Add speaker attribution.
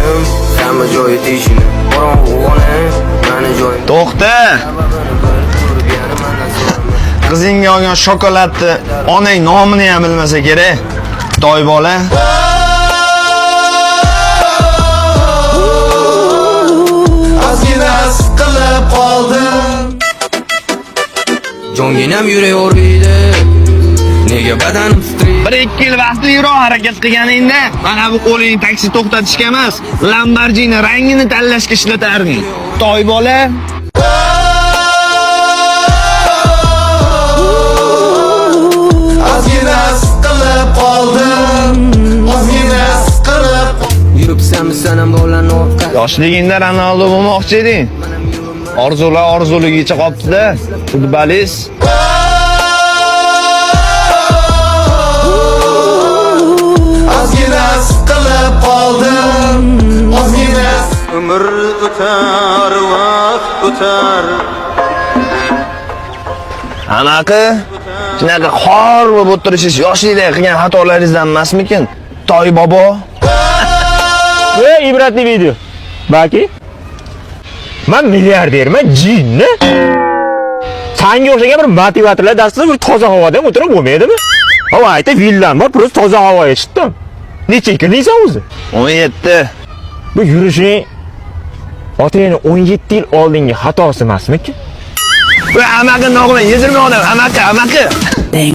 Speaker 1: joyim, hamma joyi teshini. Qorong'u xona, mani joyim.
Speaker 2: To'xta.
Speaker 1: Sababini bilib turib, yana mandan so'rama.
Speaker 2: Qizingga olgan shokoladni onang nomini ham bilmasa kerak. Toy bola.
Speaker 3: Ozgina siqilib qoldim.
Speaker 1: Jonginam yurak og'riydi. Nega badanim titraydi?
Speaker 2: 1-2 yil vaqtliroq harakat qilganingda, mana bu qo'lingni taksi to'xtatishga emas, Lamborghini rangini tanlashga ishlatarding. Toy bola.
Speaker 3: Ozgina siqilib qoldim. Ozgina siqilib
Speaker 1: Yuribsanmi san ham bolani orqa?
Speaker 2: Yoshligingda Ronaldo bo'lmoqchi eding. Orzular orzuligicha qolibdi-da. Futbolist.
Speaker 3: Ozgina siqilib qoldim. Ozgina
Speaker 4: Umr o'tar, vaqt o'tar.
Speaker 2: Anaqa shunaqa xor bo'lib o'tirishingiz yoshlikda qilgan xatolaringizdan emasmikin? Toy bobo.
Speaker 5: Ey, ibratli video. Baki. Men milliarderman, jinni. Sanga o'xshagan bir motivatorlar darsida bir toza havoda ham o'tirib bo'lmaydimi? Hava ayta villam bor, просто toza havoga chiqdim. Necha kirdingsan o'zi?
Speaker 2: 17.
Speaker 5: Bu yurishing otangni 17 yil oldingi xatosi emasmikin?
Speaker 2: Bu amaqi nog'man, 20 odam, amaqi, amaqi.